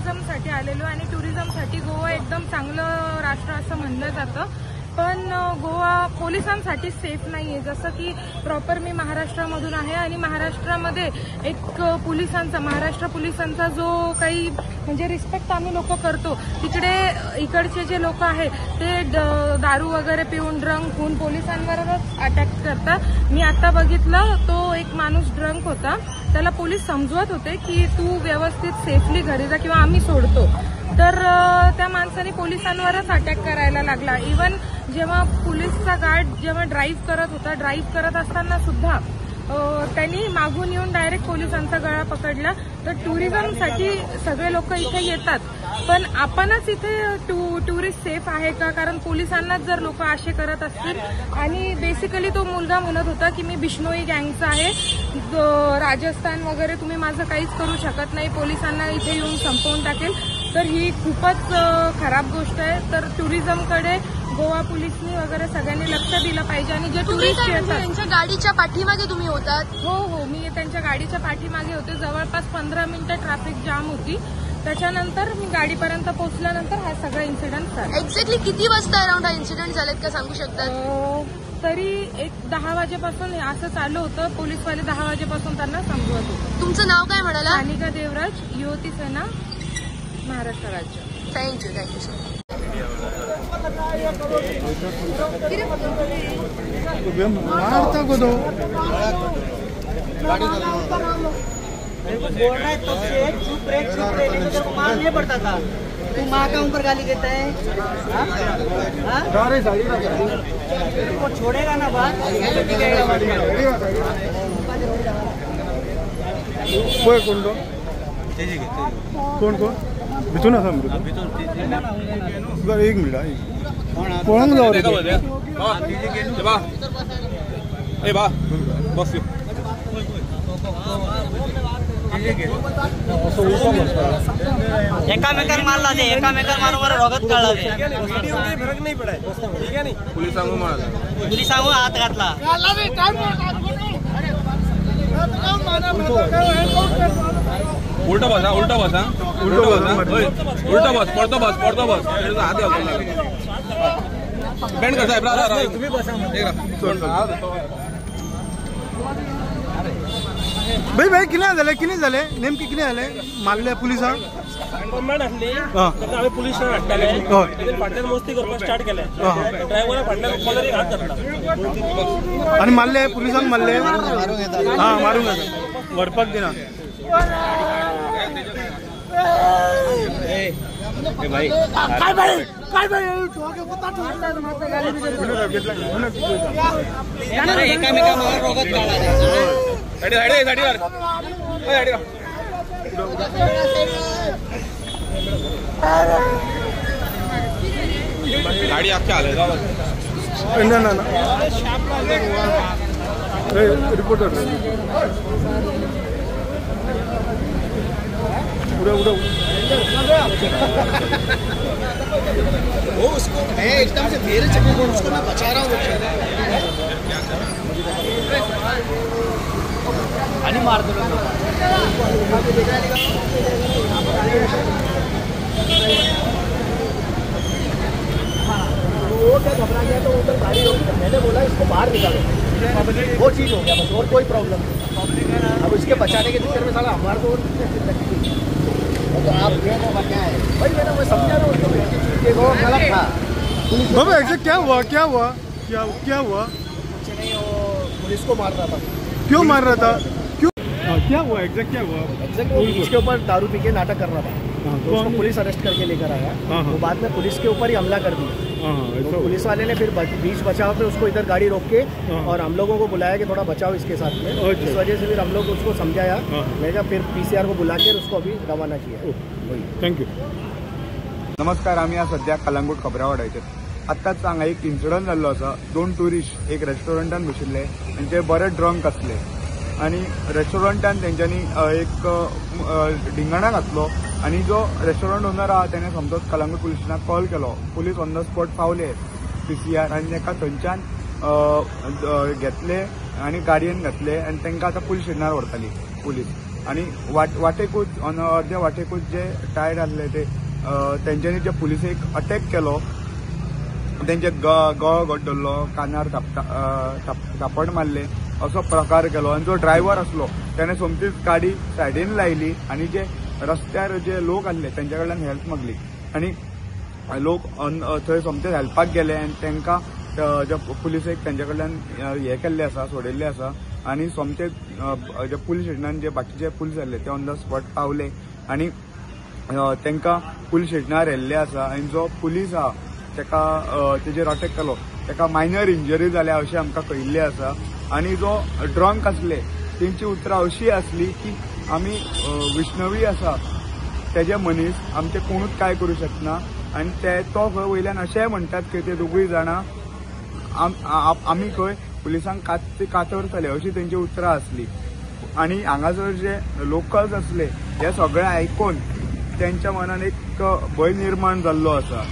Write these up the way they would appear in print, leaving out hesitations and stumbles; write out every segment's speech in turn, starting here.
टुरिझमसाठी आलेलो आणि टुरिझमसाठी गोवा एकदम चांगलं राष्ट्र असं म्हणलं जातं, पण गोवा पोलिसांसाठी सेफ नाही आहे. जसं की प्रॉपर मी महाराष्ट्रामधून आहे आणि महाराष्ट्रामध्ये एक पोलिसांचा, महाराष्ट्र पोलिसांचा जो काही म्हणजे रिस्पेक्ट आम्ही लोक करतो, तिकडे इकडचे जे लोक आहेत ते दारू वगैरे पिऊन ड्रंक होऊन पोलिसांवरच अटॅक करतात. मी आता बघितलं, तो एक माणूस ड्रंक होता, त्याला पोलीस समजवत होते की तू व्यवस्थित सेफली घरी जा किंवा आम्ही सोडतो, तर त्या माणसाने पोलिसांवरच अटॅक करायला लागला. इवन जेव्हा पोलीसचा गार्ड जेव्हा ड्राईव्ह करत होता, ड्राईव्ह करत असताना सुद्धा त्यांनी मागून येऊन डायरेक्ट पोलिसांचा गळा पकडला. तर टुरिझमसाठी सगळे लोक इथे येतात, पण आपणच इथे टुरिस्ट सेफ आहे का? कारण पोलिसांनाच जर लोक असे करत असतील. आणि बेसिकली तो मुलगा म्हणत होता की मी बिश्नोई गँगचा आहे, राजस्थान वगैरे तुम्ही माझं काहीच करू शकत नाही, पोलिसांना इथे येऊन संपवून टाकेल. तर ही खूपच खराब गोष्ट आहे. तर टुरिझमकडे गोवा पोलिसनी वगैरे सगळ्यांनी लक्ष दिलं पाहिजे. आणि जे टुरिस्ट येतात, त्यांच्या गाडीच्या पाठीमागे तुम्ही होतात? हो हो, मी त्यांच्या गाडीच्या पाठीमागे होते. जवळपास 15 मिनिटं ट्रॅफिक जाम होती. त्याच्यानंतर मी गाडीपर्यंत पोहोचल्यानंतर हा सगळा इन्सिडेंट झाला. एक्झॅक्टली किती वाजता अराउंड हा इन्सिडेंट झालात का सांगू शकतात? तरी एक 10 वाजेपासून असं चालू होतं. पोलीसवाले 10 वाजेपासून त्यांना समजवत होते. तुमचं नाव काय म्हणाला? अनिका देवराज, युवती सेना, महाराष्ट्र राज्य. Thank you. Thank you sir. मेरे को बोल रहा है तब से चुप रहे चुप रहे, नहीं तो तेरे को मार नहीं पड़ता था. तू माँ का ऊपर गाली देता है, तेरे को छोड़ेगा ना बात. कोण कोण भितून आसा एक मिनिट कोणाक जावं एकामेकांक मारला ते, एकामेकांक मारून बरं रगत काढला ते. फरक नाही पडाय, ठीक आहे नाही. पोलिसांगू हात घातला. उलटो बस, उलटो बस, उलटो बस, उलटो बस, पडतो बस, पडतो बस, हात घालतो. बेंड कर साहेब, राहा तुम्ही बसा. भाई भाई कितें जालें, कितें जालें नेमकें कितें जालें? मारले पुलिसांक? कंप्लेंट आसली तेन्ना हांवें पुलीस स्टेशन हाडटाले, फाटल्यान मस्ती करपाक स्टार्ट केलें. ड्रायव्हरा फाटल्यान कॉलरीक हात घातला आनी मारले पुलिसांक, मारले. हां, मारूंक येता, व्हरपाक दिना. गाडी अख्ख्या आले. ना ना रिपोर्टर उड़ा उड़ा. वो उसको मैं एकदम से मेरे चक्कर में उसको मैं बचा रहा हूँ. आणि मारतो. वो क्या घबरा गया तो उधर गाड़ी रोक, मैंने बोला इसको बाहर निकालो, वो चीज़ हो गया बस, और कोई प्रॉब्लम नहीं. अब इसके बचाने के चक्कर में साला हमारे को तो आप क्या है भाई, मैंने वो समझा ना उसको, वो गलत था. बाबा एग्जैक्ट क्या हुआ, क्या हुआ, क्या क्या हुआ? कुछ नहीं, वो पुलिस को मार रहा था. क्यों मार रहा था? क्यों, क्या हुआ एग्जैक्ट, क्या हुआ एग्जैक्ट? वो बीच के ऊपर दारू पी के नाटक कर रहा था, तो उसको पुलिस अरेस्ट करके लेकर आया. वो बाद में पुलिस के ऊपर ही हमला कर दिया. तो पुलिस वाले ने फिर बीच बचाव पे उसको इधर गाड़ी रोक के और हम लोगों को बुलाया कि थोड़ा बचाओ इसके साथ में. इस वजह से फिर हम लोग उसको समझाया. मैं क्या फिर पीसीआर को बुला के उसको अभी रवाना किया. Thank you. नमस्कार, आम्ही आज सध्या कलंगूट खबरावाड्याचेर. आत्ताच हांगा एक इन्सिडंट जाल्लो आसा. 2 टुरिस्ट एक रेस्टॉरंटान बशिल्ले आनी ते बरे ड्रंक आसले आनी रेस्टॉरंटान तेंच्यांनी एक ढिंगणा घातलो आनी जो रेस्टॉरंट ओनर आहा तेणे समजत कलंगूट पुलीस स्टेशनाक कॉल केलो. पुलीस ऑन the spot पावले पीसीआर आनी ताका थंयच्यान घेतले आनी गाडयेन घातले आनी तांकां आतां पुलीस स्टेशनार व्हरताली पुलीस. आनी वाटेकूच अर्द्या वाटेकूच जे टायर्ड आसले ते तेंच्यांनी जे पुलिसेक अटॅक केलो, तेंचे गळो घट धरलो, कानार थापट मारले असो प्रकार केलो. आनी जो ड्रायव्हर आसलो तेणें सोमतीच गाडी सायडीन लायली आनी जे रस्त्यार जे लोक आसले तेंच्या कडल्यान हेल्प मागली आनी लोक थंय सोमतेच हेल्पाक गेले आनी तांकां जे पुलिसेक तेंच्या कडल्यान हे केल्ले आसा, सोडयल्ले आसा. आनी सोमते जे पुलीस स्टेशनान जे बाकीचे पुलीस आसले ते ऑन the spot पावले आनी तांकां पुलीस स्टेशनार व्हेल्ले आसा. आनी जो पुलीस आहा तेका तेजेर अटॅक केलो तेका मायनर इंजरी जाल्या अशें आमकां कळिल्लें आसा. आनी जो ड्रंक आसले तेंची उतरां अशी आसली की आमी विष्णवी आसा तेजे मनीस, आमचे कोणूच कांय करूं शकना. आनी ते तो खंय वयल्यान अशेंय म्हणटात की ते दोगूय जाणां आमी खंय पुलिसांक कातरतले अशी तेंची उतरां आसली. आनी हांगासर जे लोकल्स आसले हे सगळे आयकून तेंच्या मनान एक भंय निर्माण जाल्लो आसा.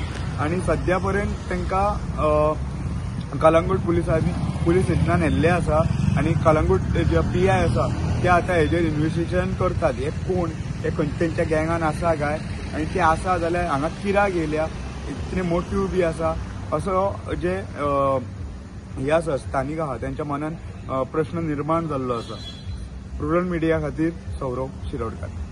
आनी सद्या पर्यंत तांकां कलंगूट पुलिसांनी पुलीस स्टेशनान व्हेल्ले आसा आनी कलंगूट जे पी I आसा ते आतां हेजेर इन्वेस्टिगेशन करतात, हे कोण, हे खंयच्या तेंच्या गँगान आसा काय आनी ते आसा जाल्यार हांगा कित्याक येयल्या, कितें मोटीव बी आसा असो जे हे आसा स्थानीक आहा तेंच्या मनान प्रश्न निर्माण जाल्लो आसा. रुरल मिडिया खातीर सौरभ शिरोडकर.